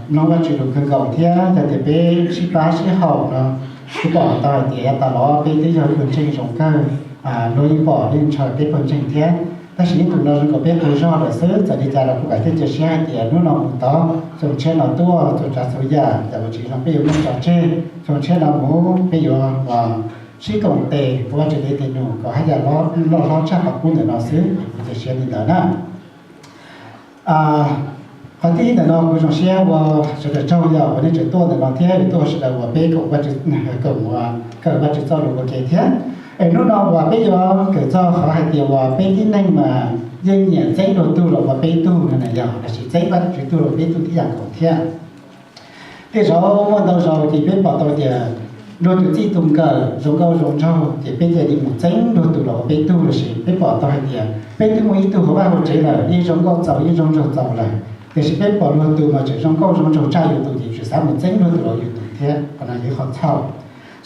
mloog Vajtswv lus kawg nkaus thiab yog tias peb sib pab sib haum no, kuv pom tau hais tias yav tas los peb twb yog pawg ntseeg zoo kawg, luag yeej pom yeej ntshaw peb pawg ntseeg thiab. Tab sis ib tus no zoo nkaus peb qaug zog lawm xwb, txawm li cas los kuv vam thiab cia siab hais tias hnub no mus tod, xyoo tshiab no tuaj, txhua tsav txhua yam, yam uas tsis zoo peb yuav muab tso tseg, xyoo tshiab no mus peb yuav sib koom tes ua Vajtswv tes num kom haj yam loj hlob tshaj qhov qub ntawm no xwb, kuv cia siab li ntawd na. Qhov thib ib ntawm no kuv zoo siab ua sawv daws tsaug yog uas nej tseem tuaj ntawm no thiab tuaj sawv daws uas peb koom, kawm Vajtswv txoj lus ua ke thiab. Es hnub no uas peb yuav kawm txog qhov hais tias uas peb tib neeg mas yeej nyiam txeeb luag tug los ua peb tug no na yog, lossis txeeb Vajtswv tug los peb tug tib yam nkaus thiab. Tej zaum muaj ntau zaus ces peb pom tau tias luag tus txij tus nkawm zoo nkauj zoo nraug ces peb cia li mus txeeb luag tus los ua peb tug, lossis peb pom tau hais tias peb twb muaj ib tug hauv vaj hauv tsev lawm, yeej zoo nkauj txaus yeej zoo nraug txaus lawm, tiam sis peb pom luag tus mas tseem zoo nkauj zoo nraug tshaj yus tus ces tseem xav mus txeeb luag tus los yus tus thiab, qhov no yog ib qho txhaum.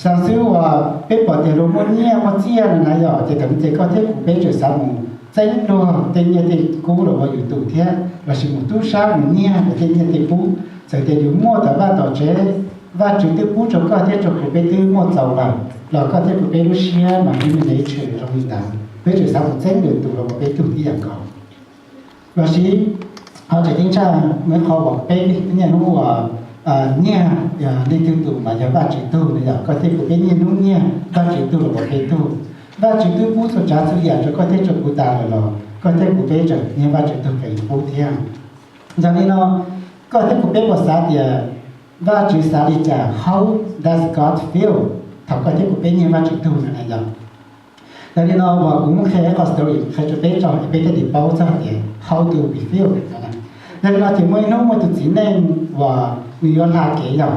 Xav xwb uas peb pom tias luag muaj nyiaj muaj txiaj no na yog, ces thaum no ces koj thiab kuv peb tseem xav mus txeeb luag tej nyiaj tej kub los ua yus tus thiab, lossis mus tub sab mus nyiag luag tej nyiaj tej kub. Txawm tias yus muaj tom vaj tom tsev, Vajtswv twb pub rau koj thiab rau kuv peb twb muaj txaus lawm los koj thiab kuv peb lub siab mas yeej me ntev tshwm zoo li ntawd, peb tseem xav mus txeeb lwm tus los ua peb tug tib yam nkaus. Lossis ho tseem ceeb tshaj muaj ib qho uas peb niaj hnub uas nyiag leej twg tus mas yog Vajtswv tug no yog, koj thiab kuv peb niaj hnub nyiag Vajtswv tug los ua peb tug. Vajtswv twb pub txhua tsav txhua yam rau koj thiab rau kuv tas lawm los koj thiab kuv peb tseem nyiag Vajtswv tug feem pub thiab. Yog li no, koj thiab kuv peb puas xav tias Vajtswv xav li cas, how does God feel thaum koj thiab kuv peb nyiag Vajtswv tug no na yog? Yog li no uas kuv muab qhia ib qho story qhia rau peb tso es peb thiaj li paub txog tias how do we feel. Yog li no ces muaj ib hnub muaj tus txiv neej uas nws yuav hla kev yog,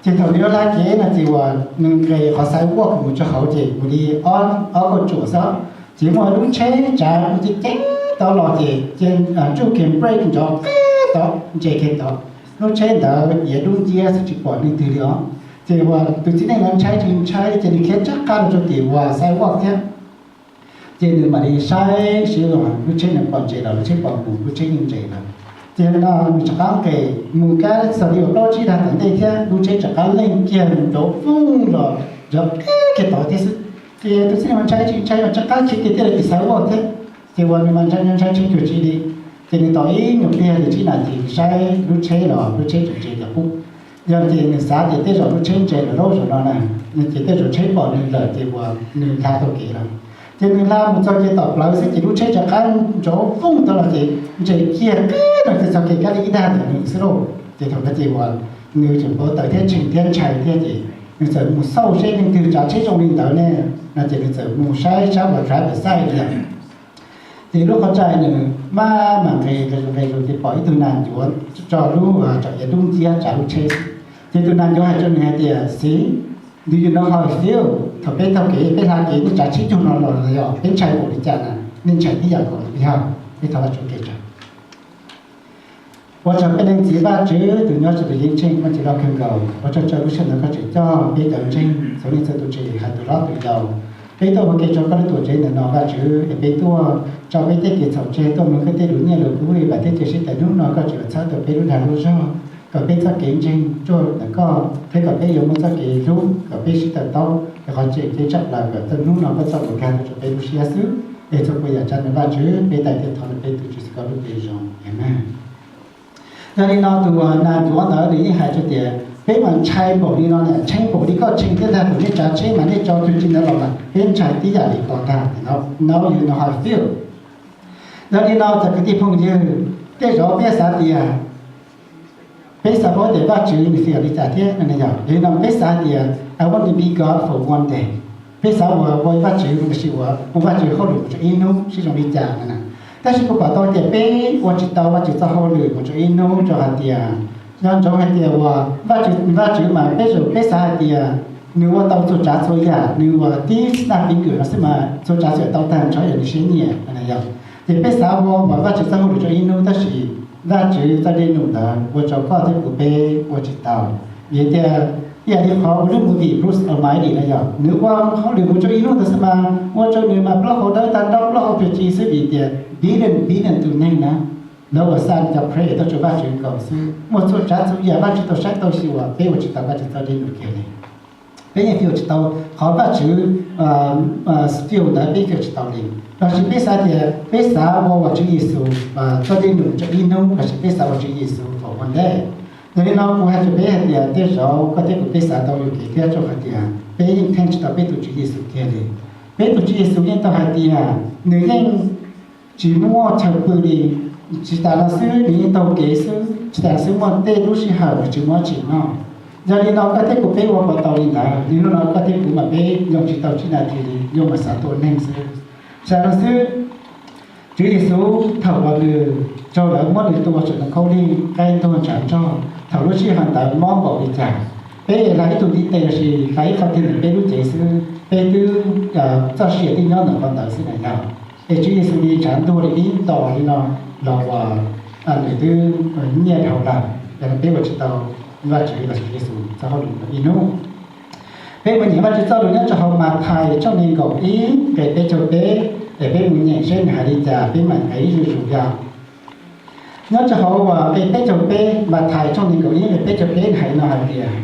ces thaum nws yuav hla kev no ces uas nws nqes qhov sidewalk mus rau hauv ces mus li ob kauj tsuam xwb, ces muaj lub tsheb tsav ceev ceev tod los ces cia ntsuj kiag brake nrov qab tod ntses kiag tod, lub tsheb ntawd iav dub nciab xwb tsis pom leej twg li os. Ces uas tus txiv neej no ntshai tsis ntshai ces nws khiav rov qab los rau tim uas sidewalk thiab. Ces nws mam li saib seb lub tsheb nws pom ntses los lub tsheb pom mus, lub tsheb yeej ntses lawm. Ces no nws rov qab nqes mus kab xaus li uas plaub tsib dag tom ntej thiab lub tsheb rov qab leej kiag nrov vooj los nrov qab kiag tod thiab xwb. Ces tus txiv neej no ntshai tsis ntshai mas rov qab khiav kiag thiaj li tim sidewalk thiab. Ces uas nws mas ntshai ntshai tsis cuag tsi li. Ces nws tos ib nyuag pliag li tsib nas this saib lub tsheb los lub tsheb tseem ntses li qub. Yog ces nws xav tias tej zaum lub tsheb ntses lawm lauj zaum no na, ces tej zaum tsheb pom nws lawm ces uas nws hla tau kev lawm. Ces nws hla mus txog kiag tom plawv xwb ces lub tsheb rov qab nrov vooj tod los ces ntses kiag qab no ces txog kev kab li ib dag ntawm nws xwb lauj. Ces thaum no ces uas nws tseem npau taws thiab tshee thiab ntshai thiab ces nws txawm mus xauj seb leej twg tsav tsheb zoo li ntawd ne, no ces nws txawm mus saib sab uas driver's side li. Ces lub qhov tsaig nws maj mam nqes nqes zus nqes zus ces pom ib tug nas ncuav tso lub tsom iav dub nciab tsav lub tsheb. Ces tus nas ncuav hais rau nws hais tias, See, do you know how it feels? Thaum peb taug kev peb hla kev nej tsav tsheb cuag no los yog peb ntshai npaum li cas na, nej ntshai tib yam nkaus li yog. Peb thov Vajtswv kev tsa. Ua tsaug peb Leej Txiv Vajtswv tus nyob saum tus yeeb tsheej muaj ntsis loj kawg nkaus, ua tsaug rau lub sij hawm no koj tseem coj peb cov ntseeg txhua leej txhua tus tsev hais tus hlob tus yau. Peb tuaj ua ke rau koj lub tuam tsev ntawm no Vajtswv es peb tuaj tso peb tej kev txhaum tseg tuaj mloog koj tej lus nyiaj lus kub li vam thiab cia siab tias hnub no koj tseem yuav txhawb tau peb lub dag lub zog, kom peb txoj kev ntseeg ruaj ntawm koj thiab kom peb yuav muaj txoj kev hlub kom peb sib tawm taub rau qhov tseem ceeb tshaj plaws kom txog hnub no koj txoj lus nkag rau peb lub siab xwb. Es txhua tsav yam tsa ntawm Vajtswv peb tais thiab thov ntawm peb tus Tswv Yexus Khetos lub npe zoo, amees. Yog li no tus nas ncuav ntawd nws yeej hais rau tias peb mas ntshai npaum li no na, ntshai npaum li koj tshee thiab ntag, thaum nej tsav tsheb mas nej tso cuag tsi ntawd los mas peb ntshai tib yam li koj ntag. Now you know how I feel. Yog li no cov kwv tij phooj ywg, tej zaum peb xav tias, peb xav paub tias Vajtswv nws feel li cas thiab no yog, yog li no peb xav tias I want to be God for one day. Peb xav ua ua Vajtswv, ua ua Vajtswv hauj lwm mus rau ib hnub seb zoo li cas no na. Tab sis kuv pom tau tias peb ua tsis tau Vajtswv txoj hauj lwm mus rau ib hnub rau hais tias nco ntsoov hais tias uas Vajtswv, Vajtswv mas peb zaum peb xav hais tias nws ua tau txhua tsav txhua yam, nws ua tib snap finger no xwb mas txhua tsav txhua yam tau tag nrho yog nws siab nyiam no yog. Ces peb xav ua ua Vajtswv txoj hauj lwm rau ib hnub tab sis Vajtswv txoj dej num ntawd ua rau koj thiab kuv peb ua tsis tau. Vim tias ib yam li qhov ua lub movie Bruce Almighty no yog, nws ua hauj lwm mus rau ib hnub ntawd xwb mas ua rau nws mas plaub hau dawb tag nrho, plaub hau cuag tsi xwb vim tias billion billion tus neeg na, lawv uas xa cov pray tuaj rau Vajtswv nkaus xwb. Muaj txhua tsav txhua yam Vajtswv tau saib tau xyuas, peb ua tsis tau Vajtswv txoj dej num kiag li. Peb yeej ua tsis tau qhov Vajtswv xav ntawd, peb ua tsis tau li. Lossis peb xav tias peb xav ua Vajtswv Yexus txoj dej num tso ib hnub, lossis peb xav ua Tswv Yexus foom hmo ntej. Yog li no kuv hais rau peb hais tias tej zaum koj thiab kuv peb xav tau yuam kev thiab, rau qhov tias peb yeej theej tsis tau peb tus Tswv Yexus kiag li. Peb tus Tswv Yexus yeej tau hais tias nws yeej tsis muaj chaw pw li. Tsis tas no xwb, nws yeej taug kev xwb. Tsis tas xwb, muaj tej lub sij hawm nws tsis muaj dab tsi noj. Yog li no koj thiab kuv peb ua puas tau li ntawd? Niaj hnub no koj thiab kuv mas peb yoo tsis tau tsib nas this li, yoo mas xav tua neeg xwb. Tsis tas no xwb, Tswv Yexus thaum uas nws raug lawv muab nws tua tsaws ntoo khaub lig, qaib ntuag ntshav nrog, thaum lub sij hawm ntawd mob npaum li cas, peb hla ib tug ntiv tes lossis hla ib qho twg ntawm peb lub cev xwb, peb twb, txoj sia twb nyob ntawm qhov ntawd xwb na yog. Es Tswv Yexus li ntshav ntuag li ib nto li no los uas nws twb nyiaj dhau lawm, yog li peb ua tsis tau Vajtswv los sis Tswv Yexus txoj hauj lwm ib hnub. Peb mus nyeem Vajtswv txoj lus nyob rau hauv Mathais tshooj nees nkaum ib nqe peb caug peb, es peb mus nyeem seb nws hais li cas, peb mam nqe ib zuj zus yog. Nyob rau hauv uas nqe peb caug peb, Mathais tshooj nees nkaum ib nqe peb caug peb hais no hais tias,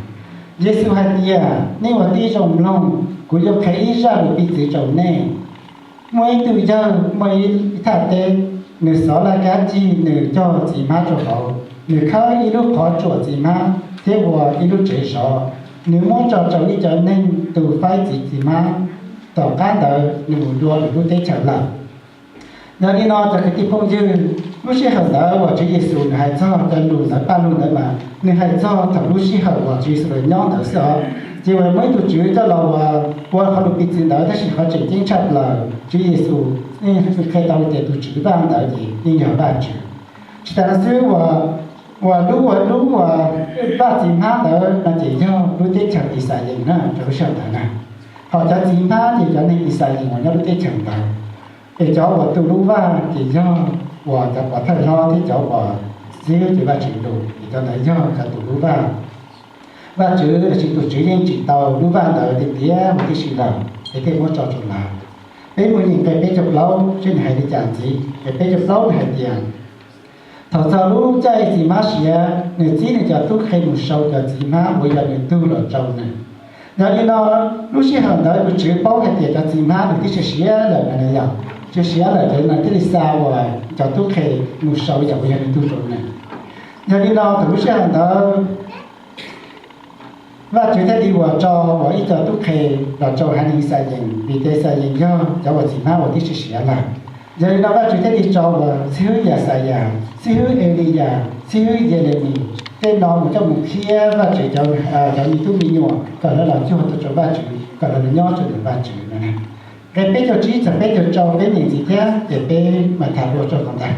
Yexus hais tias, nej ua tib zoo mloog, kuv yuav qhia ib zaj lus piv txwv rau nej. Muaj ib tug yawg muaj ib thaj teb, nws xov laj kab cig, nws cog txiv hmab rau hauv, nws khawb ib lub qhov tsuam txiv hmab thiab ua ib lub tsev zov. Nws muab tso rau ib co neeg tus faib txiv txiv hmab, tom qab ntawd nws mus dua nws lub teb chaws lawm. Yog li no cov kwv tij phooj ywg, lub sij hawm ntawd uas Tswv Yexus nws hais txog cov lus ntawd, paj lug ntawd mas nws hais txog thaum lub sij hawm uas Tswv Yexus los nyob ntawd xwb os. Ces uas muaj ib tug tswv coj los uas ua qhov lus piv txwv ntawd, tab sis qhov tseem ceeb tshaj plaws Tswv Yexus yeej qhia tau tias tus tswv vaj ntawd ces yeej yog Vajtswv. Tsis tas no xwb, uas lub, uas lub uas vaj txiv hmab ntawd no ces yog lub teb chaws Yixalayees na, rau lub sij hawm ntawd na. Ho cov txiv hmab ces cov neeg Yixalayees uas nyob lub teb chaws ntawd. Es cov uas tu lub vaj ces yog uas cov pov thawj hlob thiab cov uas xib hwb cev Vajtswv lus, ces cov ntawd yog cov tu lub vaj. Vajtswv los sis tus Tswv yeej tsim tau lub vaj ntawd tiag tiag huv tib si lawm, es thiaj muab tso rau lawv. Peb mus nyeem nqe peb caug plaub seb nws hais li cas ntxiv. Nqe peb caug plaub nws hais tias, thaum txog lub caij txiv hmab siav, nws txib nws cov tub qhe mus sau cov txiv hmab uas yog nws tug los rau nws. Yog li no, lub sij hawm ntawd tus tswv paub hais tias cov txiv hmab nws twb siav siav lawm no na yog, siav siav lawm ces nws thiaj li xa uas cov tub qhe mus sau yam uas yog nws tug rau nws. Yog li no thaum lub sij hawm ntawd Vajtswv thiaj li uas tso uas ib co tub qhe los rau haiv neeg Yixalayees, vim tias Yixalayees yog cov uas txiv hmab uas twb siav siav lawm. Yog li no Vajtswv thiaj li tso uas xib hwb Yaxayas, xib hwb Eliyas, xib hwb Yelemis, tej no mus coj mus qhia Vajtswv cov, cov me tub me nyuam kom lawv los cuag tau rau Vajtswv, kom lawv los nyob rau ntawm Vajtswv no. Nqe peb caug tsib txog peb caug rau peb nyeem ntxiv thiab ces peb mam tham dua rau qhov ntawd.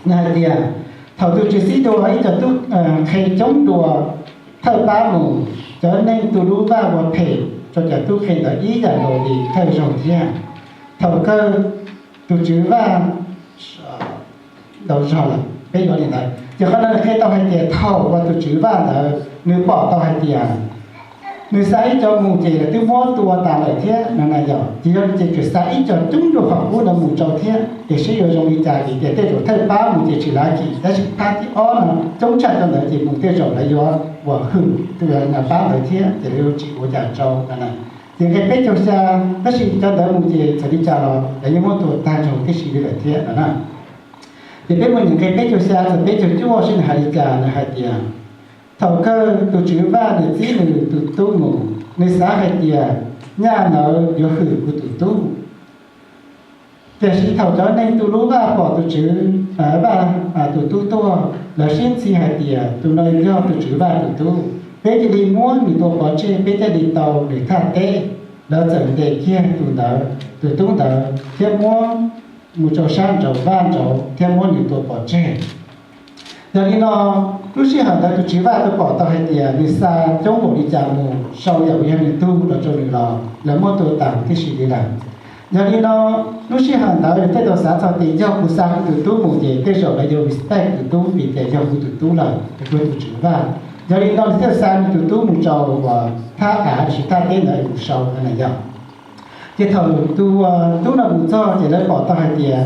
Nws hais tias, thaum tus tswv xib dua ib co tub qhe coob dua thawj pab mus, cov neeg tu lub vaj ua phem rau cov tub qhe ntawd ib yam nkaus li thawj zaug thiab. Thaum kawg tus tswv vaj ntau zog lawm, peb yuav li ntawd. Ces qhov no nws qhia tau hais tias thaum uas tus tswv vaj ntawd nws pom tau hais tias nws xa ib co mus ces lawv twb muab tua tas lawm thiab no na yog, ces yog ces tsuas xa ib co coob dua qhov qub ntawd mus rau thiab, ces seb yuav zoo li cas, vim tias tej zaum thawj pab mus ces tsis lav kim, tab sis pab thib ob no coob tshaj cov ntawd ces mus tej zaum lawv yuav uas hwm tus pab ntawd thiab ces lawv yuav tsis ua cas rau no na. Ces nqe peb caug xya, tab sis cov ntawd mus ces txawm li cas los lawv yeej muab tua tag nrho tib si li lawm thiab no na. Ces peb mus nyeem nqe peb caug xya txog peb caug cuaj seb nws hais li cas, nws hais tias, thaum kawg tus tswv vaj nws txib nws tus tub mus, nws xav hais tias, nyaj ntawd yuav hwm kuv tus tub. Tiam sis thaum cov neeg tu lub vaj pom tus tswv vaj tus tub tuaj, lawv sib ntxhi hais tias, tus no yog tus tswv vaj tus tub, peb cia li muab nws tua pov tseg, peb thiaj li tau nws thaj teb. Lawv txawm ntes kiag tus ntawd, tus tub ntawd thiab muab mus rau sab nraud vaj nraud thiab muab nws tua pov tseg. Yog li no, lub sij hawm ntawd tus tswv vaj twb pom tau hais tias nws xa coob npaum li cas mus sau yam uas yog nws tug los rau nws los lawv muab tua tas tib si li lawm. Yog li no, lub sij hawm ntawd nws thiaj tau xav txog tias yog kuv xa kuv tus tub mus ces tej zaum lawv yuav respect tus tub vim tias yog kuv tus tub lawm, kuv yog tus tswv vaj. Yog li no nws thiaj xa nws tus tub mus rau uas thaj av los sis thaj teb ntawd mus sau no na yog. Ces thaum tus tub no mus txog ces lawv pom tau hais tias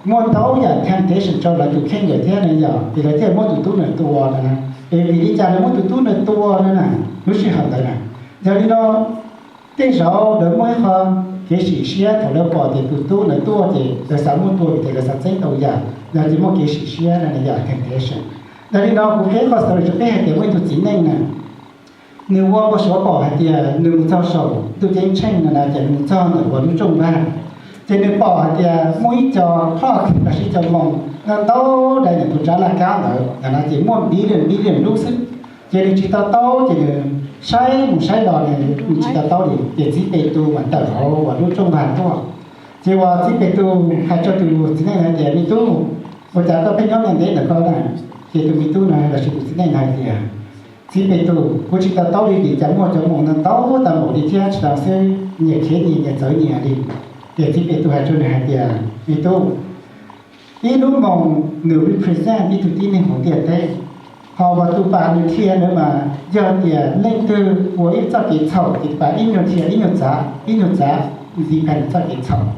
muaj ntau yam temptation rau lawv tus kheej lawm thiab na yog, ces lawv thiaj muab tus tub ntawd tua no na. Es vim li cas lawv muab tus tub ntawd tua no na? Lub sij hawm ntawd na, yog li no tej zaum lawv muaj ib qho kev sim siab thaum lawv pom tias tus tub ntawd tuaj ces lawv xav muab tua vim tias lawv xav txeeb tau yam, yog ces muaj kev sim siab no na yog temptation. Yog li no kuv qhia ib qho story rau peb hais tias muaj ib tug txiv neej na, nws ua npau suav pom hais tias nws mus txog saum ntuj ceeb tsheej no na, ces nws mus txog ntawm uas lub rooj vag, ces nws pom hais tias muaj ib co clock los sis co moos no ntau dai ntawm tus tsab laj kab ntawd no na, ces muaj billion billion lub xwb. Ces nws tsis to taub, ces nws saib mus saib los nws tsis to taub li, ces txiv Petus mas tawm hauv uas lub rooj vag tuaj. Ces uas txiv Petus hais rau tus txiv neej hais tias, me tub, ua cas koj pheej nyob ntev ntawm koj na? Ces tus me tub no los sis tus txiv neej no hais tias, txiv Petus, kuv tsis to taub li vim cas muaj cov moos no ntau tag npaum li thiab tsis tas xwb nyias khiav nyias, nyias txawv nyias li. Ces txiv Petus hais rau nws hais tias, me tub, ib lub moos nws represent ib tug tib neeg hauv ntiaj teb, ho uas tus pas nws dhia ntawd mas yog tias leej twg ua ib txoj kev txhaum ces tus pas ib nyuag dhia ib nyuag txav ib nyuag txav, depend txoj kev txhaum.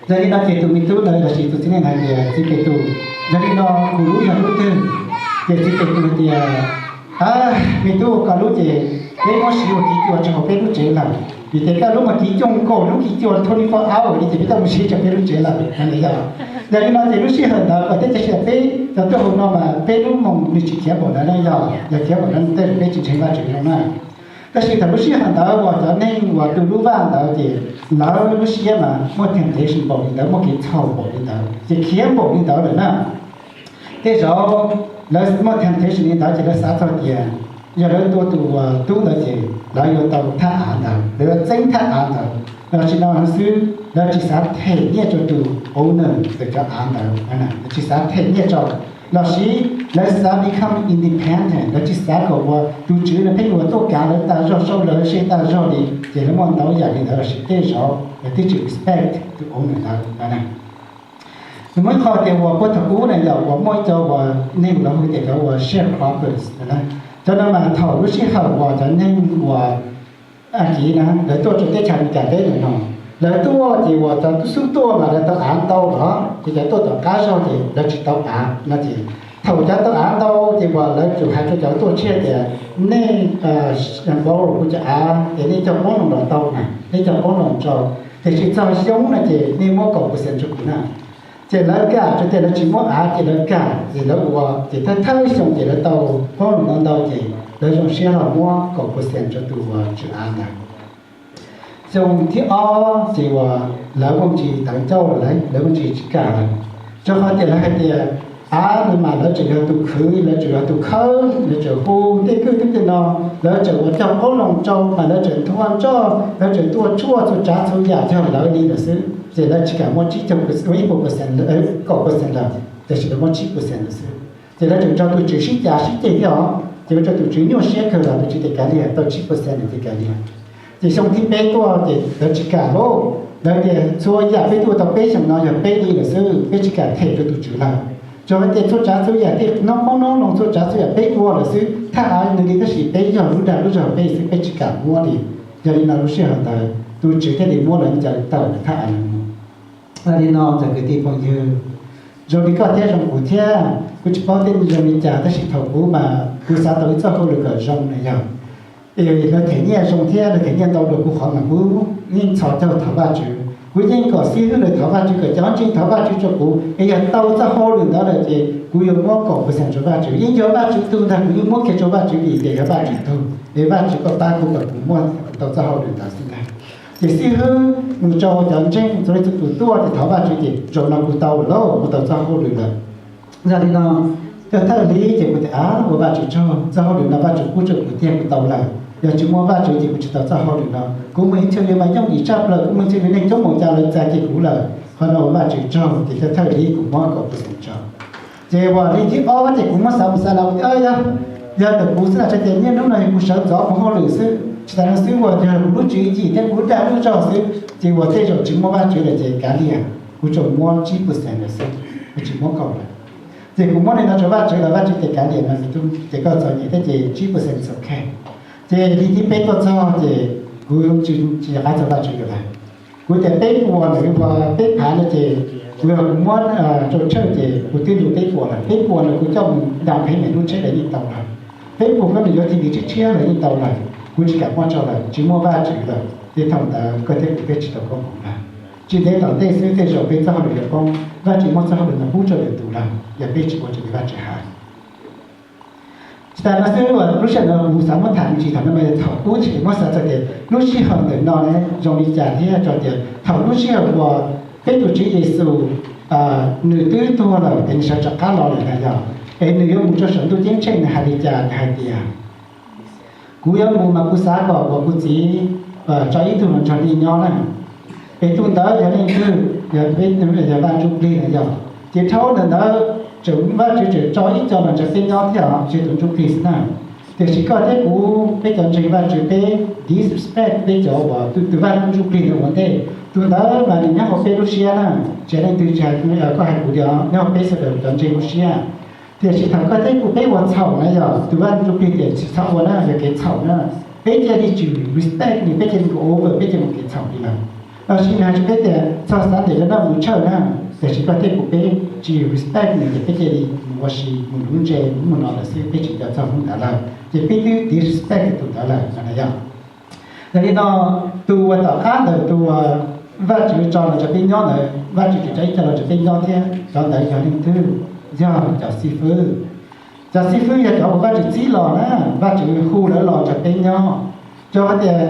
Yog li no ces tus me tub ntawd los sis tus txiv neej hais tias, txiv Petus, yog li no kuv lub yog lub twg? Ces txiv Petus hais tias, a, me tub, koj lub ces peb muab siv ua kiv cua rau hauv peb lub tsev lawm, vim tias koj lub mas kiv cua nkaus lub kiv cua twenty four hours li ces peb coj mus siv rau peb lub tsev lawm no yog. Yog li no ces lub sij hawm ntawd kom tej cia siab peb cov tuaj hauv no mas peb lub moos nws tsis khiav npaum ntawd na yog, yog khiav npaum ntawd tej zaum peb tsis ntseeg Vajtswv no na. Tab sis thaum lub sij hawm ntawd uas cov neeg uas tu lub vaj ntawd ces lawv lub siab mas muaj temptation npaum li ntawd, muaj kev txhaum npaum li ntawd ces khiav npaum li ntawd lawm na. Tej zaum lawv muaj temptation li ntawd ces lawv xav txog tias yog lawv tua tus uas tub ntawd ces lawv yuav tau thaj av ntawd, lawv yuav txeeb thaj av ntawd. Los tsis li no xwb, lawv tsis xav them nyiaj rau tus owner ntawm cov av ntawd, lawv tsis xav them nyiaj rau, los sis lawv xav become independent, lawv tsis xav kom uas tus tswv no pheej yuav tuaj kav lawv tag zog, sau lawv zej tag zog li, ces lawv muaj ntau yam li ntawd los sis tej zaum lawv twb tsis respect tus owner ntawd no na. Nws muaj ib qho tias uas puag thaum ub na yog uas muaj ib co uas neeg lawv hu tias cov uas sharecroppers na. Cov no mas thaum lub sij hawm uas cov neeg uas Akiv na lawv tuaj rau teb chaws Amelikas teb ntawm no, lawv tuaj ces uas cov tub xub tuaj mas lawv tau av ntau los ces cov tuaj tom qab zog ces lawv tsis tau av no ces thaum cov tau av ntau ces uas lawv tsum hais rau cov tuaj tshiab tias nej npau kuv cov av ces nej cog qoob loo los tau na, nej cog qoob loo rau, tiam sis txog xyoo no ces nej muab kaum percent rau kuv na. Ces lawv kam, tsuas tias lawv tsis muab av ces lawv kam, ces lawv ua ces thawj thawj xyoo ces lawv tau qoob loo ntau ntau ces lawv zoo siab los muab kaum percent rau tus uas tswv av ntawd. Xyoo thib ob ces uas lawv muaj ntsis tawv ncauj lawm, lawv muaj ntsis tsis kam lawm, rau qhov tias lawv hais tias av no mas lawv tseem yog tus khwv, lawv tseem yog tus khawb, lawv tseem hu tej kwj twb tej no, lawv tseem ua cog qoob loo rau mas lawv tseem nthua nroj, lawv tseem tuaj tshuaj txhua tsav txhua yam yog lawv li lawm xwb, ces lawv tsis kam muab tsib caug, ib puas percent, kaum percent lawm, tiam sis lawv muab tsib percent lawm xwb. Ces lawv tseem nrog tus tswv sib cav sib ceg thiab os, ces ua rau tus tswv nyuaj siab kawg los tus tswv tias kav liam, tau tsib percent lawm ces kav liam. Ces xyoo thib peb tuaj ces lawv tsis kam lauj, lawv tias txhua yam peb tuaj tau peb xyoos no yog peb li lawm xwb, peb tsis kam them rau tus tswv lawm. Tsuas hais tias txhua tsav txhua yam tej noob qoob noob loo txhua tsav txhua yam peb ua lawm xwb, thaj av nws li tab sis peb yog lub dag lub zog peb xwb, peb tsis kam muab li. Yog li no lub sij hawm ntawd tus tswv thiaj li muab lawv cov tawm thaj av no mus. Yog li no txawm kwv tij phooj ywg, zoo li koj thiab zoo kuv thiab, kuv tsis paub tej zoo li cas tab sis thaum kuv mas kuv xav tau ib txoj hauj lwm kom zoo na yog. Es lawv them nyiaj zoo thiab lawv them nyiaj ntau dua kuv qhov mas kuv yeej txhos caug thov Vajtswv, kuv yeej kom xib hwb lawv thov Vajtswv, kom cov ntseeg thov Vajtswv rau kuv, es yog tau txoj hauj lwm ntawd lawm ces kuv yuav muab kaum percent rau Vajtswv, yeej yog Vajtswv tug ntag, kuv yeej muab kiag rau Vajtswv vim tias yog Vajtswv tug, es Vajtswv koj pab kuv kom kuv muab tau txoj hauj lwm ntawd xwb ntag. Ces xib hwb mus rau cov ntseeg txhua leej txhua tus tuaj ces thov Vajtswv ces zaum no kuv tau lawm lauj, kuv tau txoj hauj lwm lawm. Yog li no, thawj thawj li ces kuv tias, a, ua Vajtswv tsaug, txoj hauj lwm no Vajtswv pub rau kuv tiag kuv tau lawm, yog tsis muaj Vajtswv ces kuv tsis tau txoj hauj lwm no. Kuv mus ib txhia li mas yooj yim tshaj plaws, kuv mus ib txhia li neeg coob mus cas lawv txais kiag kuv lawm, qhov no ua Vajtswv tsaug ces thawj thawj li kuv muab kaum percent tso. Ces uas li thib ob ces kuv muab xav mus xav los tias, yog, yog ntawm kuv xwb na, tsuas tias niaj hnub no kuv sawv ntxov mus hauj lwm xwb, tsis tas no xwb uas yog kuv lub tswv yim thiab kuv lub dag lub zog xwb, ces uas tej zaum tsis muaj Vajtswv lawm ces kav liam, kuv tsuas muab tsib percent lawm xwb, kuv tsis muab kaum lawm. Ces kuv muab li no rau Vajtswv los Vajtswv tias kav liam no, ces koj txom nyem thiab ces tsib percent ok. Ces li thib peb tuaj txog ces kuv tsis nco qab txog Vajtswv lawm. Kuv tias peb puas ntawm uas peb phav no ces Kuv yog kuv muab rau Tshawj ces kuv twb ntu peb puas lawm, peb puas no kuv coj mus down payment lub tsheb los yeej tau lawm, peb puas koj nws yuav TV tshiab tshiab los yeej tau lawm, kuv tsis kam muab rau lawm, tsis muaj Vajtswv lawm ces thaum ntawd koj thiab kuv peb tsis tau koob hmoov lawm. Tsis ntev tom ntej xwb tej zaum peb txoj hauj lwm yuav poob, Vajtswv muab txoj hauj lwm no pub rau lwm tus lawm yog peb tsis ua raws li Vajtswv hais. Tsis tas no xwb, lub sij hawm no kuv xav muab tham me ntsis thaum no mas yog thaum ub ces muab xav txog tias lub sij hawm ntawm no ne zoo li cas thiab tso tias thaum lub sij hawm uas peb tus Tswv Yexus nws twb tuag lawm es nws sawv rov qab los lawm na yog, es nws yuav mus rau saum ntuj ceeb tsheej nws hais li cas, nws hais tias kuv yuav mus mas kuv xav kom uas kuv txiv tso ib tug los nrog nej nyob na. Es tus ntawd yog leej twg? Yog Vaj Ntsuj Plig na yog. Ces dhau ntawm ntawd tseem Vajtswv tseem tso ib co los nrog peb nyob thiab os, tsis yog tus Ntsuj Plig xwb na. Tiam sis koj thiab kuv peb cov ntseeg Vajtswv peb disrespect peb cov uas tus Vaj Ntsuj Plig ntawd ua ntej. Tus ntawd mas nws nyob hauv peb lub siab na, tsis yog leej twg, tsis hais koj hais kuv li os, nyob hauv peb sawv daws cov ntseeg lub siab. Tiam sis thaum koj thiab kuv peb ua txhaum na yog tus Vaj Ntsuj Plig tias tsis txhob ua na, yog kev txhaum na, peb cia li tsis respect nws, peb cia li mus over, peb cia li mus kev txhaum li lawm. Los sis nws hais rau peb tias txog Sunday no mus church na, tiam sis koj thiab kuv peb tsis respect nws ces peb cia li mus ua si, mus nuv ntse, mus ua no lawm xwb, peb tsis nco txog hnub ntawd lawm ces peb twb disrespect tus ntawd lawm no na yog. Yog li no, tus uas tom qab ntawd tus uas Vajtswv tso los nrog peb nyob ntawd, Vajtswv tseem tso ib co los nrog peb nyob thiab, cov ntawd yog leej twg? Yog cov xib fwb. Cov xib fwb yog cov uas Vajtswv txib los na, Vajtswv hu lawv los nrog peb nyob. Rau qhov tias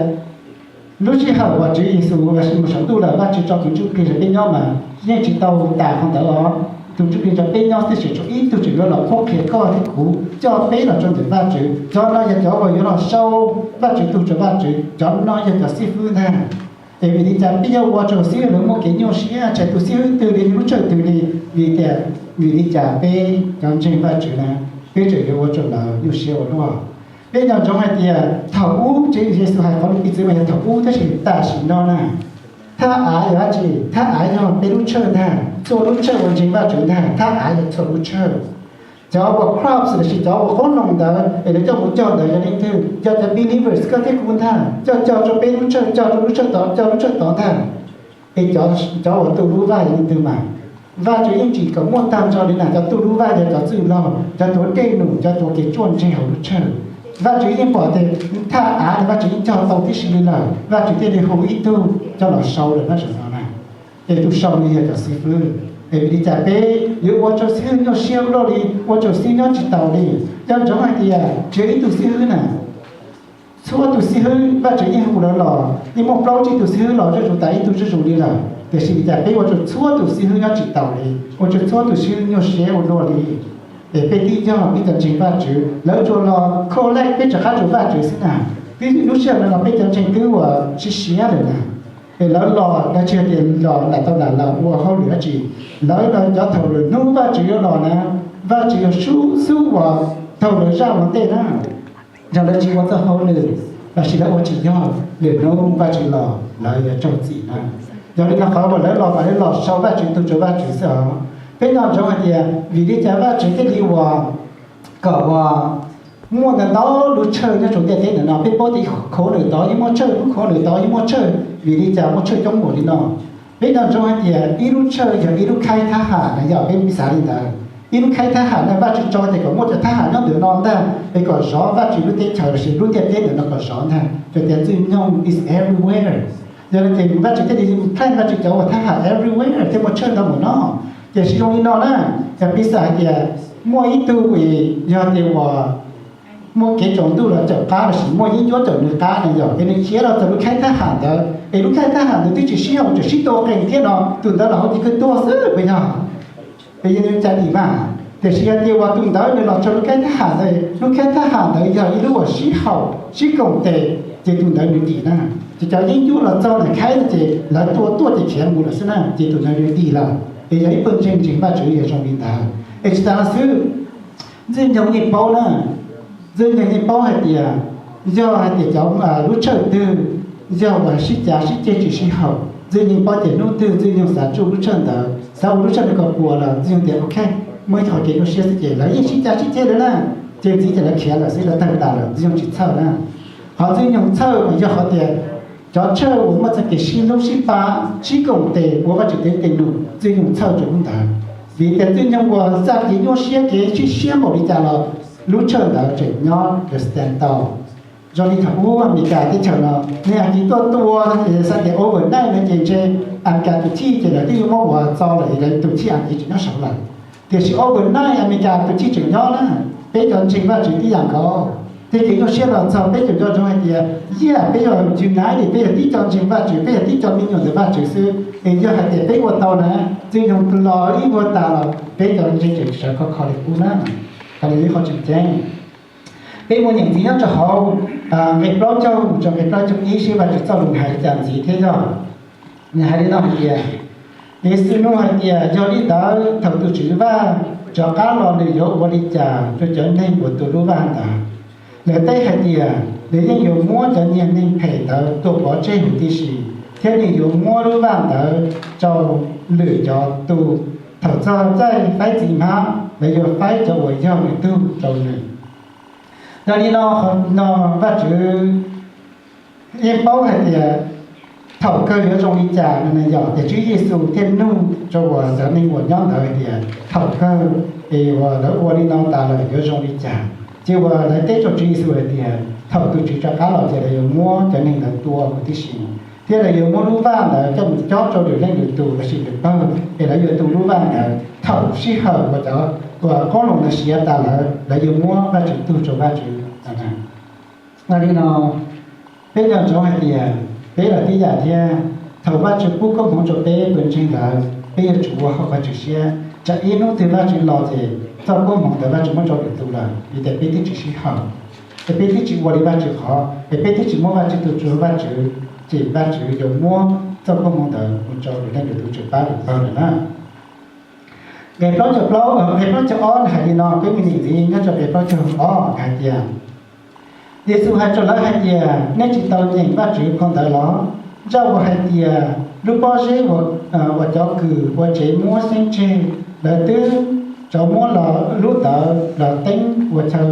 lub sij hawm uas Tswv Yexus mus saum ntuj lawm Vajtswv tso tus Ntsuj Plig nrog peb nyob mas yeej tsis tau tas qhov ntawd os. Tus Ntsuj Plig nrog peb nyob tiam sis tshuav ib tug tseem yuav los qhuab qhia koj thiab kuv, coj peb los rau ntawm Vajtswv. Cov no yog cov uas yuav los sau Vajtswv tug rau Vajtswv, cov no yog cov xib fwb ntag. Es vim li cas peb yuav ua rau xib hwb lawv muaj kev nyuaj siab, tsam tus xib hwb twg li, lub tshawj twg li? Vim tias, vim li cas peb cov ntseeg Vajtswv na, peb tseem yuav ua rau lawv nyuaj siab ua luaj? Peb nco ntsoov hais tias thaum ub Tswv Yexus hais qhov lus piv txwv mas yog thaum ub, tab sis tam sim no na, thaj av yog dab tsi? Thaj av yog peb lub tshawj ntag, txhua lub tshawj uas ntseeg Vajtswv ntag, thaj av yog txhua lub tshawj. Cov uas crops los sis cov uas qoob loo ntawd es lawv coj mus cog ntawd yog leej twg? Yog cov believers, koj thiab kuv ntag, coj cog rau peb lub tshawj, cog rau lub tshawj tod, cog lub tshawj tod ntag. Es cov uas tu lub vaj yog leej twg mas? Vajtswv yeej tsim kom muaj tag nrho li na, cov tu lub vaj yog cov txwj laug, cov tuav dej num, cov tuav kev ruaj ntseg hauv lub tshawj. Vajtswv yeej pom tias thaj av no Vajtswv yeej cog tau tib si li lawm, Vajtswv thiaj li hu ib tug coj los sau lawm na, saum no na. Es tus sau no yog cov xib fwb. Es vim li cas peb yuav ua rau xib hwb nyuaj siab ua luaj li, ua rau xib hwb nyob tsis taus li? Nco ntsoov hais tias tsis yog ib tug xib hwb na, txhua tus xib hwb Vajtswv yeej hu lawv los, yeej muaj plaub tsib tus xib hwb los zuj zus tas ib tug zuj zus li lawm, tiam sis vim li cas peb ua rau txhua tus xib hwb nyob tsis taus li, ua rau txhua tus xib hwb nyuaj siab ua luaj li? Es peb twb yog peb cov ntseeg Vajtswv, lawv tsuas los collect peb rov qab rau Vajtswv xwb na. Twb lub sij hawm no los peb cov ntseeg twb ua siab siab lawm na. Es lawv los lawv tsis hais tias los lam tau lam los ua hauj lwm dab tsi, lawv los cov thaum lwm hnub Vajtswv yuav los na, Vajtswv yog xub uas taug lawv zaj ua ntej na. Yog lawv tsis ua txoj hauj lwm los sis lawv ua tsis yog, lwm hnub Vajtswv los lawv yuav raug txim na. Yog li no qhov uas lawv los mas lawv los sau Vajtswv tug rau Vajtswv xwb os. Peb nco ntsoov hais tias vim li cas Vajtswv thiaj li ua kom ua muaj ntau ntau lub tshawj nyob rau ntiaj teb ntawm no? Peb paub tias ib khov nws tod yeej muaj tshawj, lub khov nws tod yeej muaj tshawj, vim li cas muaj tshawj coob npaum li no? Peb nco ntsoov hais tias ib lub tshawj yog ib lub khaib thab ham na, yog peb xav li ntawd. Ib lub khaib thab ham na Vajtswv tso tias kom muaj cov thab ham nyob ntawm no ntag, es kom zov Vajtswv lub teb chaws los sis lub ntiaj teb ntawm no kom zov ntag. Txawm tias Ntxwg Nyoog is everywhere, yog li ces Vajtswv thiaj li plan Vajtswv cov uas thab ham everywhere thiaj muaj tshawj ntau npaum no. Tiam sis zoo li no na, yog piv xam hais tias muaj ib tug es yog tias uas muaj kev tsaus ntuj los caum qab los sis muaj yeeb ncuab caum nws qab na, yog es nws khiav los txog lub khaib thab ham ntawd es lub khaib thab ham ntawd twb tsis sib haum, tseem sib tua qees thiab no, tus ntawd los hauv ces kawg tuag xwb puas yog? Es yog li cas dim mas? Tiam sis yog tias uas tus ntawd nws los txog lub khaib thab ham ntawd, lub khaib thab ham ntawd yog ib lub uas sib haum sib koom tes, ces tus ntawd nws dim na. Ces cov yeeb ncuab los txog ntawm khaib ces lawv tua tuaj ces khiav mus lawm xwb na, ces tus ntawd nws dim lawm. Es yog ib pawg ntseeg ntseeg Vajtswv yog zoo li ntawd. Es tsis tas xwb, Ntxwg Nyoog yeej paub na, Ntxwg Nyoog yeej paub hais tias yog hais tias cov lub tshawj twg yog uas sib cav sib ceg tsis sib haum, Ntxwg Nyoog paub tias hnub twg Ntxwg Nyoog xav tsuj lub tshawj ntawd, xav ua lub tshawj ntawd kom puas los Ntxwg Nyoog tias ok, muaj ib qho kev nyuaj siab xwb ces lawv yeej sib cav sib ceg lawm na, ces ntxiv ces lawv khiav lawm xwb, lawv tawg tas lawm, Ntxwg Nyoog tsis txhawj na. Qhov Ntxwg Nyoog txhawj mas yog qhov tias Cov church uas muaj txoj kev sib hlub sib pab, sib koom tes ua Vajtswv tsev tes num, Ntxwg Nyoog txhawj rau lub ntawd. Vim tias Ntxwg Nyoog uas txaj kev nyuaj siab kev sib siab npaum li cas los lub church ntawd tseem nyob stand tau. Zoo li thaum ub Amelikas teb chaws no, nej a kiv tuaj tua, xav tias overnight no ces ntshe Amelikas tus thij ces lawv twb yuav muab ua txo lawm, lawv tus thij a kiv tseem nyob saud lawm. Tiam sis overnight Amelikas tus thij tseem nyob na. Peb cov ntseeg Vajtswv tib yam nkaus. Tej kev nyuaj siab los txog peb cov nco ntsoov hais tias, yog peb yog united, peb yog tib co ntseeg Vajtswv, peb yog tib co me nyuam ntawm Vajtswv xwb, es yog hais tias peb ua tau na, Ntxwg Nyoog los ib vuag tas los peb cov ntseeg tseem sawv khov kho li qub na. Qhov no yog qhov tseem ceeb. Peb muaj nyeem ntxiv nyob rau hauv nqe plaub caug mus rau nqe plaub caug ib seb Vajtswv txoj lus hais li cas ntxiv thiab yog. Nws hais li no hais tias, Yexus nug hais tias, yog li ntawd thaum tus Tswv Vaj rov qab los nws yuav ua li cas rau cov neeg uas tu lub vaj ntawd? Lawv teb hais tias, nws yeej yuav muab cov niag neeg phem ntawd tua pov tseg huv tib si, thiab nws yuav muab lub vaj ntawd rau lwm cov tu. Thaum txog caij faib txiv hmab, lawv yuav faib cov uas yog nws tug rau nws. Yog li no, no Vajtswv yeej paub hais tias thaum kawg yuav zoo li cas no na yog tias Tswv Yexus thiaj nug rau uas cov neeg uas nyob ntawd hais tias thaum kawg es uas lawv ua li no tas lawm yuav zoo li cas. Ces uas lawv teb rau Tswv Yexus hais tias thaum tus Tswv rov qab los ces lawv yuav muab cov neeg ntawd tua huv tib si, thiab lawv yuav muab lub vaj ntawd coj mus cob rau lwm leej lwm tus lossis lwm pawg, es lawv yuav tu lub vaj ntawd thaum sij hawm uas cov uas qoob loo ntawd siav tas lawm, lawv yuav muab Vajtswv tug rau Vajtswv. Yog li no, peb nco ntsoov hais tias peb los tib yam thiab, thaum Vajtswv pub koob hmoov rau peb tus ntseeg lawm, peb yuav tsum ua hauv qhov tswv siab. Tsam ib hnub twg Vajtswv los ces txoj koob hmoov ntawd Vajtswv muab rau lwm tus lawm, vim tias peb twb tsis sib haum, es peb twb tsis ua li Vajtswv qhov, es peb twb tsis muab Vajtswv tus rau Vajtswv, ces Vajtswv yuav muab txoj koob hmoov ntawd mus rau lwm leej lwm tus tseem pab lwm pawg lawm na. Nqe plaub caug plaub, nqe plaub caug ob hais li no, peb mus nyeem ntxiv nyob rau nqe plaub caug ob hais tias, Yexus hais rau lawv hais tias, nej tsis tau nyeem Vajtswv phau ntawv los? Zaj uas hais tias, lub pob zeb uas cov kws ua tsev muab xeeb tseg, lawv twb rov muab lub ntawd los teeb ua chaw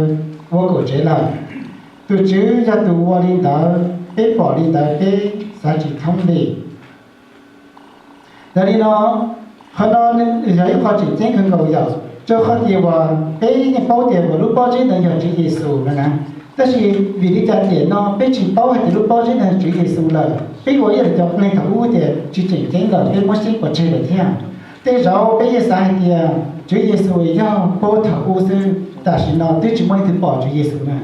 ua kaum tsev lawm. Tus Tswv yog tus ua li ntawd, peb pom li ntawd peb xav tsis thoob li. Yog li no, qhov no yog ib qho tseem ceeb kawg nkaus yom, rau qhov tias uas peb yeej paub tias uas lub pob zeb ntawd yog Tswv Yexus no na. Tab sis vim li cas tiam no peb tsis paub hais tias lub pob zeb ntawd yog Tswv Yexus lawm, peb ua ib yam li cov neeg thaum ub tias tsis tseem ceeb lawm, peb muab xeeb pov tseg lawm thiab. Tej zaum peb yeej xav hais tias Tswv Yexus yog puag thaum ub xwb, tam sim no twb tsis muaj leej twg pom Tswv Yexus na.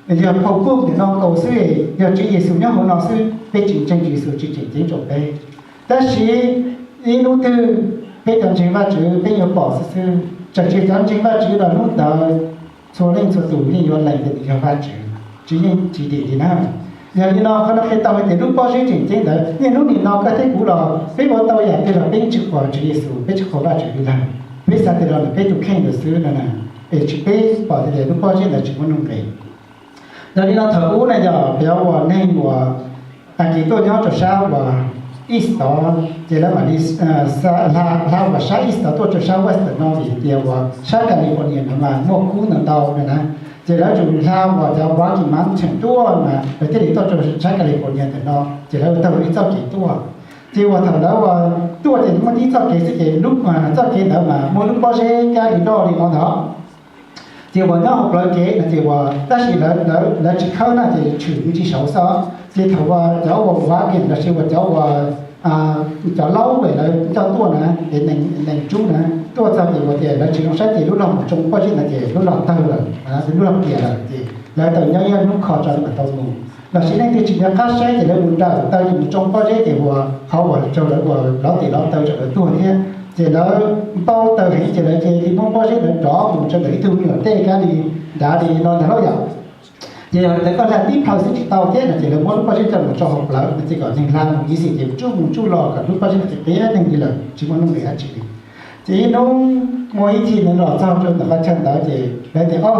Yog phau puj ntawm no nkaus xwb, yog Tswv Yexus nyob hauv no xwb, peb tsis ntseeg Tswv Yexus tsis tseem ceeb rau peb. Tab sis ib hnub twg peb cov ntseeg Vajtswv peb yuav pom xwb xwb, txawm tsis cov ntseeg Vajtswv los hnub ntawd txhua leej txhua tus yeej yuav lees tias nws yog Vajtswv, tsis yeej tsis dim li na. Yog li no qhov no qhia tau hais tias lub pob zeb tseem ceeb ntawd niaj hnub nim no koj thiab kuv los peb ua tau yam twg los peb tsis qhuas Tswv Yexus, peb tsis qhuas Vajtswv li lawm. Peb xav tias los ntawm peb tus kheej ntawd xwb no na, es tsis peb pom tias lub pob zeb ntawd tsis muaj nuj nqis. Yog li no thaum ub na yog cov uas neeg uas tag kis tuaj nyob rau sab uas East tod, ces lawv mam li hla uas sab East tod tuaj rau sab West no vim tias uas sab California no mas muaj kub ntau ntau no na. Ces lawv tsuas hla uas cov Rocky Mountain tuaj mas lawv thiaj li tuaj rau sab California ntawm no, ces lawv taug ib txoj kev tuaj. Ces uas thaum lawv uas tuaj ces muaj tib txoj kev xwb ces lub txoj kev ntawd mas muaj lub pob zeb kab li loj li no ntag. Ces uas nyob hauv plawv kev no ces uas tab sis lawv tsis khawb na ces tshwm me ntsis saud xwb. Ces thaum uas cov uas ua viam lossis uas cov uas cov laub lawv coj tuaj na, es nees tsub na, tuaj txog ces uas tias lawv tsis zoo saib ces lub log mus tsoo pob zeb ntawd ces lub log tawg lawm, lub log piam lawm ces lawv tau nyob ib hnub kho tso mam tau mus. Lossis leej twg tsis nco qab saib ces lawv mus nrawm taw ces mus tsoo pob zeb ces uas qhov uas raug lawv uas lov tes lov taw raug lawv tuag thiab. Ces lawv npau taws heev ces lawv cia li muab pob zeb ntawd rov mus rau ntawm ib tug me nyuam dej kab li nrad li no ntag lauj yom. Ces yog tias koj hla tib plhaw xwb tsis tau thiab no ces lawv muab lub pob zeb coj mus tso hauv plawv no ces kom neeg hla mus ib xim ces tsuj mus tsuj los kom lub pob zeb no ces qias neeg li lawm tsis muaj nuj nqis dab tsi li. Ces ib hnub muaj ib txhij nws los txog rau ntawm qhov chaw ntawd ces lawv tias, o,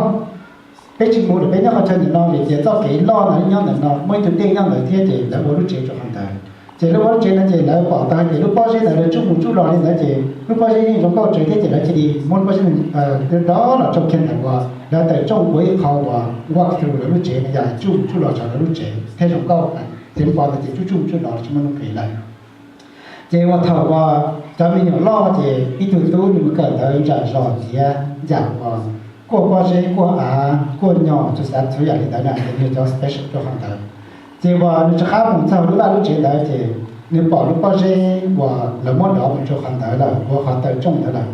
peb tsis mus lawm, peb nyob qhov chaw ntawm no vim tias txoj kev loj no nyob ntawm no muaj ib tug dej nyob ntawd thiab ces lawv ua lub tsev rau qhov ntawd. Ces lawv ua lub tsev no ces lawv pom tau hais tias lub pob zeb ntawd lawv tsuj mus tsuj los li ntawd ces lub pob zeb yeej zoo nkauj tsawv thiab ces lawv cia li muab lub pob zeb rov los tsoo kiag ntawm uas lawv tawm rooj ua ib qho uas walk through lawv lub tsev no yog tsuj mus tsuj los rau lawv lub tsev thiab zoo nkauj. Ces pom ntawd ces tsuj tsuj tsuj los tsis muaj nuj nqis lawm. Ces uas thaum uas cov me nyuam loj ces ib tug tub nws mus kawm ntawv ntsam zos tiav yam uas kuaj pob zeb, kuaj av, kuaj nyom, txhua xav txhua yam li ntawd na, ces nws yog cov special rau qhov ntawd. Ces uas nws rov qab mus txog lub vaj lub tsev ntawd ces nws pom lub pob zeb uas lawv muab dov mus rau qhov ntawd lawm, ua qhov taw rooj ntawd lawm.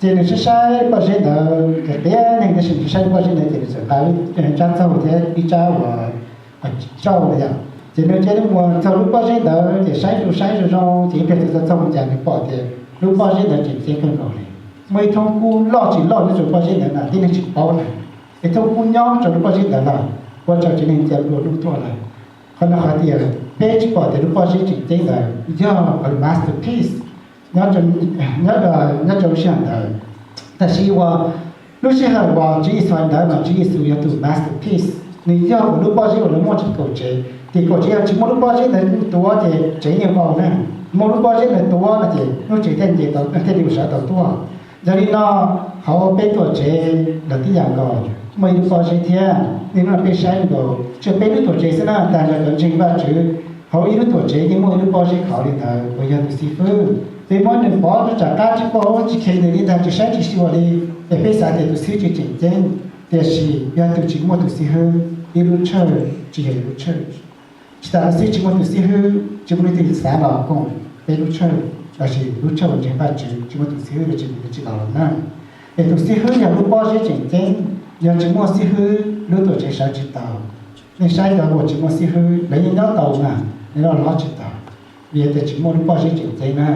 Ces nws saib saib pob zeb ntawd qis qias neeg, tab sis nws saib saib lub pob zeb ntawd ces nws txawm nqa ib tsab txaug thiab ib tsab uas qhov tsauj na yom. Ces nws cia li mus txog lub pob zeb ntawd ces saib zoo saib zoo zoo ces ib pliag txog txog mus cas nws pom tias lub pob zeb ntawd tseem ceeb kawg nkaus li. Muaj ib thoob kub loj tsis loj nyob rau pob zeb ntawd na, tib neeg tsis paub na. Ib thoob kub nyob rau lub pob zeb ntawd lawm, ua rau tsev neeg cia li dua hnub tuaj lawm. Qhov no qhov tias peb tsis pom tias lub pob zeb tseem ceeb ntawd yog masterpiece nyob rau lub sij hawm ntawd. Tab sis uas lub sij hawm uas Tswv Yexus hais ntawd mas Tswv Yexus yog tus masterpiece, nws yog tus lub pob zeb uas lawv muaj kaum tsev. Ces kaum tsev yog tsis muaj lub pob zeb ntawd tuav ces tsev yeej vau na, muaj lub pob zeb ntawd tuav no ces lub tsev thiaj nce tau, thiaj li ua sawv tau tuaj. Yog li no, qhov peb tuam tsev los tib yam nkaus, muaj ib lub pob zeb thiab. Niaj hnub no peb saib nkaus, tsuas peb lub tuam tsev xwb na, tag nrho cov ntseeg Vajtswv hauv ib lub tuam tsev yeej muaj ib lub pob zeb khov li ntawd uas yog tus xib fwb. Peb muab nws pov rau tom qab tsis paub tsis kheev nws li ntag, tsis saib tsis xyuas li, es peb xav tias tus xib fwb tseem ceeb, tiam sis yog tus tsis muaj tus xib fwb, ib lub church tsis yog ib lub church. Tsis tas lub xib fwb tsis muaj tus xib fwb, tsis muaj leej twg xav los koom peb lub church, lossis lub church uas ntseeg Vajtswv tsis muaj tus xib fwb los tsis muaj leej twg los los na. Es tus xib fwb yog lub pob zeb tseem ceeb, yog tsis muaj xib fwb lub tuam tsev sawv tsis tau. Nej saib cov uas tsis muaj xib fwb lawv yeej nyob tau mas lawv loj hlob tsis tau, vim tias tsis muaj lub pob zeb tseem ceeb na.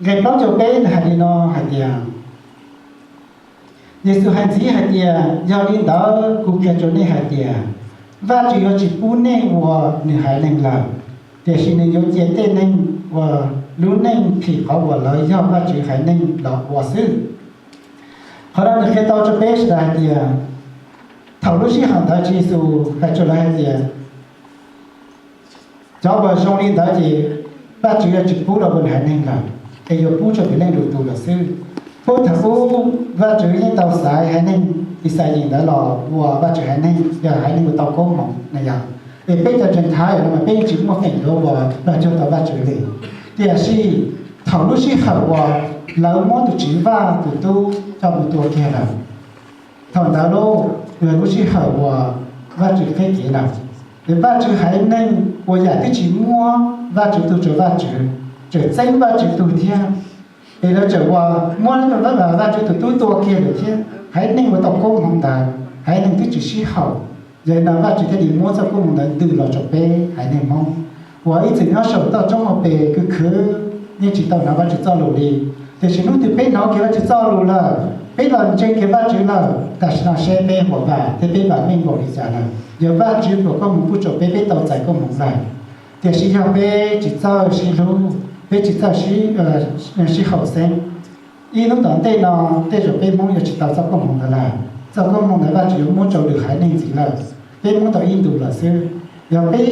Nqe plaub caug peb nws hais li no hais tias, Yexus hais ntxiv hais tias, yog li ntawd kuv qhia rau nej hais tias, Vajtswv yuav tsis pub nej ua nws haiv neeg lawm, tiam sis nws yuav cia tej neeg uas lub neej phim qhov uas lawv yog Vajtswv haiv neeg los ua xwb. Qhov no nws qhia tau rau peb sawv daws hais tias, thaum lub sij hawm ntawd Tswv Yexus hais rau lawv hais tias, cov uas zoo li ntawd ces Vajtswv yuav tsis pub los ua nws haiv neeg lawm, es yuav pub rau tus leej lwm tus lawm xwb. Puag thaum ub Vajtswv yeej tau xaiv haiv neeg Ixayees ntawd los ua Vajtswv haiv neeg, yog haiv neeg uas tau koob hmoov na yog. Es peb cov Gentile no mas peb yeej tsis muaj feem yuav ua los cuag tau Vajtswv li. Tiam sis thaum lub sij hawm uas lawv muab tus Tswv Vaj tus Tub coj mus tua kiag lawm, thaum ntawd lauj, yog lub sij hawm uas Vajtswv qhib kev lawm. Es Vajtswv haiv neeg ua yam twb tsis muab Vajtswv tug rau Vajtswv, tseem txeeb Vajtswv tug thiab. Es lawv tseem ua muab Vajtswv tus Tub tua kiag lawm thiab. Haiv neeg uas tau koob hmoov ntawd, haiv neeg twb tsis sib haum. Yog li no Vajtswv thiaj li muab txoj koob hmoov ntawd ntws los rau peb haiv neeg Hmoob uas ib txwm nyob saum toj roob hauv pes khwv khwv, yeej tsis tau hnov Vajtswv txoj lus li. Tiam sis hnub twg peb hnov kiag Vajtswv txoj lus lawm, peb los ntseeg kiag Vajtswv lawm, tam sim no seb peb huam vam thiab peb vam meej npaum li cas lawm. Yog Vajtswv pluas koob hmoov pub rau peb, peb tau txais koob hmoov lawm. Tiam sis yog peb tsis txawj sib hlub, peb tsis txawj sib, sib haum xeeb, ib hnub tom ntej no tej zaum peb Hmoob yuav tsis tau txoj koob hmoov ntawd lawm. Txoj koob hmoov ntawd Vajtswv yuav muab rau lwm haiv neeg ntxiv lawm. Peb Hmoob tau ib ntus lawm xwb. Yog peb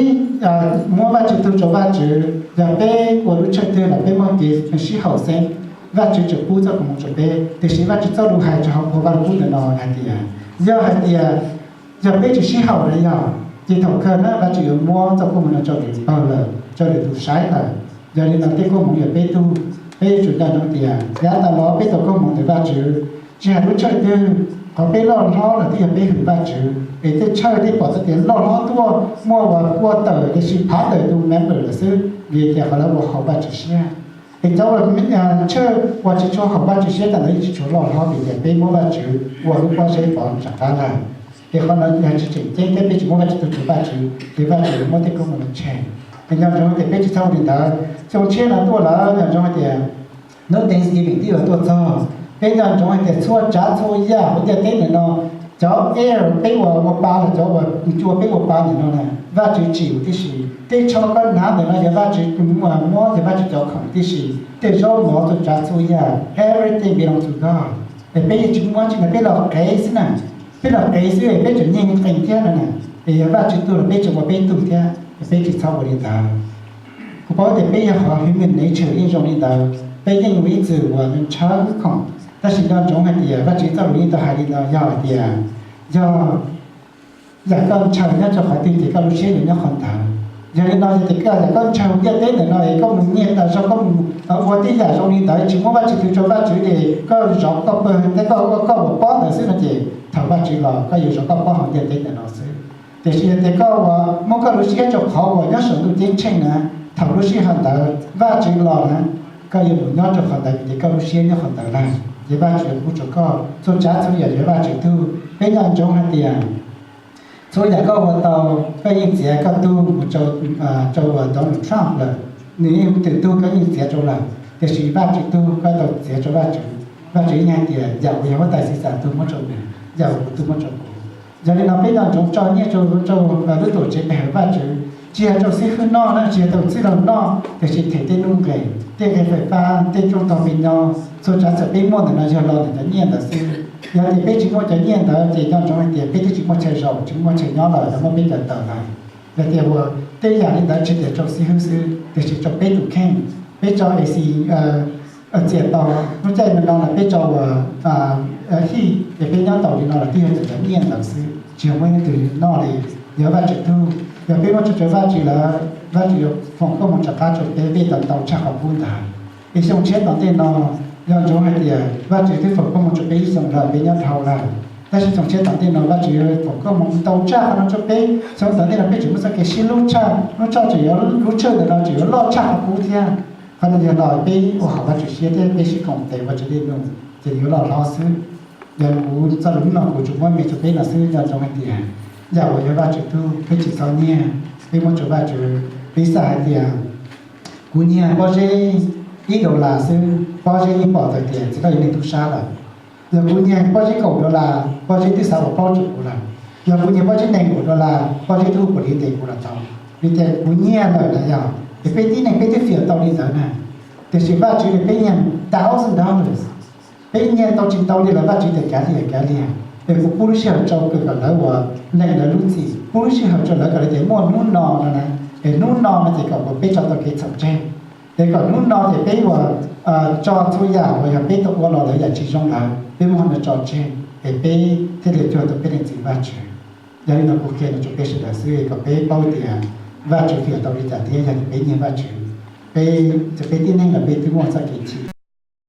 muab Vajtswv tug rau Vajtswv, yog peb ua lub tshawj twg los peb muaj kev sib haum xeeb, Vajtswv tseem pub txoj koob hmoov rau peb. Tiam sis Vajtswv txoj lus hais rau hauv phau Vajluskub ntawm no hais tias, yog hais tias, yog peb tsis sib haum na yog, ces thaum kawg na Vajtswv yuav muab txoj koob hmoov no rau lwm pawg lawm, rau lwm tus saib lawm. Yog li no tej koob hmoov yog peb tug, peb yuav tsum nco ntsoov tias yav tas los peb tau koob hmoov ntawm Vajtswv. Tsis hais lub tshawj twg, qhov peb loj hlob los twb yog peb hwm Vajtswv, es tej tshawj tej pom txog tias loj hlob tuaj muaj uas pua tawm tiam sis phav tawm tus member lawm xwb, vim tias qhov lawv ua haum Vajtswv siab. Es cov uas tshawj uas tsis tshua haum Vajtswv siab tas ntawd yeej tsis tshua loj hlob vim tias peb muab Vajtswv ua lub pob zeb pov rov qab lawm. Ces qhov no yog tsis tseem ceeb thiab peb tsis muab Vajtswv tus rau Vajtswv, ces Vajtswv yuav muab tej koob hmoov no tshem. Es nco ntsoov tias peb tsis txhob ua li ntawd. Xyoo tshiab no tuaj lawm nco ntsoov hais tias hnub Thanksgiving twb yuav tuaj txog. Peb nco ntsoov hais tias txhua tsav txhua yam hauv ntiaj teb ntawm no, cov air peb uas ua pa los cov uas cua peb ua pa ntawm no na, Vajtswv tsim tib si. Tej tsho koj hnav ntawm no yog Vajtswv muab, yog Vajtswv cov khoom tib si. Tej zaub mov txhua tsav txhua yam, everything belong to God. Es peb yeej tsis muab tsi na, peb los qev xwb na. Peb los qev xwb es peb tseem nyeeg qees thiab no na. Es yog Vajtswv tug los peb tseem ua peb tug thiab, es peb tsis txhob ua li ntawd. Kuv paub tias peb yog qhov human nature yeej zoo li ntawd, peb yeej ua ib txwm uas ntshaw khoom. Tab sis nco ntsoov hais tias Vajtswv txoj lus yeej tau hais li no yog hais tias, yog Yam koj ntshaw nyob rau qhov twg ces koj lub siab yuav nyob qhov ntawd. Yog li no yog tias koj yam koj ntshaw ntiaj teb ntawm no es koj mus nyiag tas zog, koj mus ua tej yam zoo li ntawd tsis muab Vajtswv twv rau Vajtswv ces koj zov koj pw hauv ntiaj teb, koj ua koj uas pob ntawd xwb no ces thaum Vajtswv los koj yuav zov koj pob hauv ntiaj teb ntawm no xwb. Tiam sis yog tias koj ua muab koj lub siab rau qhov uas nyob saum ntuj ceeb tsheej na, thaum lub sij hawm ntawd Vajtswv los na, koj yuav mus nyob rau qhov ntawd vim tias koj lub siab nyob qhov ntawd lawm. Ces Vajtswv yuav pub rau koj txhua tsav txhua yam yog Vajtswv tug. Peb nco ntsoov hais tias txhua yam koj ua tau, koj yeej txiav koj tug mus rau, rau uas Donald Trump lawm, nws yeej twm tug koj yeej txiav rau lawm, tiam sis Vajtswv tug koj tau txiav rau Vajtswv. Vajtswv yeej hais tias yam uas yog huab tais Xixas tug muab rau nws, yam uas kuv tug muab rau kuv. Yog li no peb nco ntsoov tso nyiaj rau, rau lub tuam tsev pe hawm Vajtswv, tsis yog rau xib hwb noj na, tsis yog rau txwj laug noj, tiam sis them tej nuj nqes, tej nqe fais fab, tej rooj tog me nyuam, txhua tsav txhua peb muaj ntawm no yog los ntawm cov nyiaj ntawd xwb. Yog tias peb tsis muaj cov nyiaj ntawd ces nco ntsoov hais tias peb twb tsis muaj chaw zaum, tsis muaj chaw nyob lawm, yog muab peb cov tawm lawm. Yog tias ua tej yam li ntawd tsis tias rau xib hwb xwb, tiam sis rau peb tus kheej, peb tso ac txias to, lub caij no no lawm peb tso ua hij es peb nyob tau li no los twb yog cov nyiaj ntawd xwb, tsis yog muaj ib tug noj li. Yog Vajtswv tug, yog peb muab tso rau Vajtswv lawm, Vajtswv yuav foom koob hmoov rov qab rau peb, peb tau ntau tshaj qhov qub ntawd. Es xyoo tshiab tom ntej no, nco ntsoov hais tias Vajtswv twb foom koob hmoov rau peb ib xyoos lawm, peb nyob dhau lawm, tab sis xyoo tshiab tom ntej no Vajtswv yuav foom koob hmoov ntau tshaj qhov no rau peb. Xyoo tom ntej no peb tseem muaj txoj kev sib hlub tshaj, lub tshaj tseem yuav, lub tshaj ntawm no tseem yuav loj tshaj qhov qub thiab. Qhov no yog los peb ua hauv Vajtswv siab thiab peb sib koom tes ua Vajtswv li nus ces yuav loj hlob xwb. Yog kuv txog lub no kuv tsuas muab me rau peb no xwb, nco ntsoov hais tias yam uas yog Vajtswv tug peb tsis txhob nyiag, peb muab rau Vajtswv. Peb xav hais tias kuv nyiag pob zeb ib dollar xwb, pob zeb yeej pom tau tias txiv loj yog neeg tub sab lawm. Yog kuv nyiag pob zeb kaum dollar, pob zeb twb xav ua plaub rau kuv lawm. Yog kuv nyiag pob zeb nees nkaum dollar, pob zeb twb hu kuv li ntes kuv los tau, vim tias kuv nyiag lawm na yog. Es peb tib neeg peb twb fiam tau li ntawd na. Tiam sis Vajtswv li peb nyiag thousand dollars, peb nyiag tau tsis tau li los Vajtswv tias kav liam, kav liam, es kuv pub lub sij hawm rau kom lawv ua lees lawv lub txim, pub lub sij hawm rau lawv kom lawv tias muaj hnub no no na, es hnub no no ces kom kuv peb tso tau kev txhaum tseg, es kom hnub no ces peb ua, tso txhua yam uas yog peb tau ua los lawv yam tsis zoo lawm peb muab no tso tseg, es peb thiaj li cuag tau peb leej txiv Vajtswv. Yog li no kuv qhia no rau peb sawv daws xwb kom peb paub tias Vajtswv fiam tau li cas thiab yog tias peb nyiag Vajtswv, peb, peb tib neeg los peb twb muaj txoj kev chim.